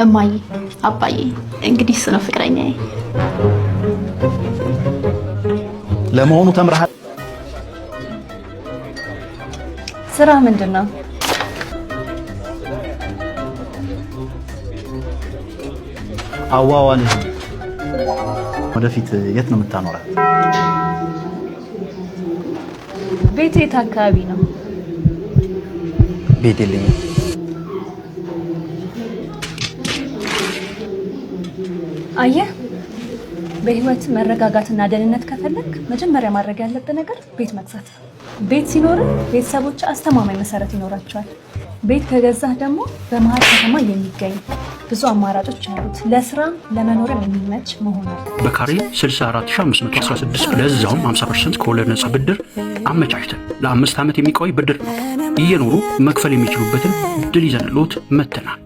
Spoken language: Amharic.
እማዬ አባዬ፣ እንግዲህ እሱ ነው ፍቅረኛዬ። ለመሆኑ ተምረሃል? ስራ ምንድን ነው? አዋዋልህ ወደፊት የት ነው የምታኖራት? ቤት የት አካባቢ ነው? ቤት የለኝም። አየህ፣ በህይወት መረጋጋትና ደህንነት ከፈለግ መጀመሪያ ማድረግ ያለብህ ነገር ቤት መግዛት ነው። ቤት ሲኖር ቤተሰቦች አስተማማኝ መሰረት ይኖራቸዋል። ቤት ከገዛህ ደግሞ በመሀል ከተማ የሚገኝ፣ ብዙ አማራጮች ያሉት፣ ለስራም ለመኖሪያም የሚመች መሆን አለበት። በካሬ 64516፣ ለዛውም 50% ከወለድ ነጻ ብድር አመቻችተን ለ5 ዓመት የሚቆይ ብድር ነው። እየኖሩ መክፈል የሚችሉበትን እድል ይዘንልዎት መጥተናል።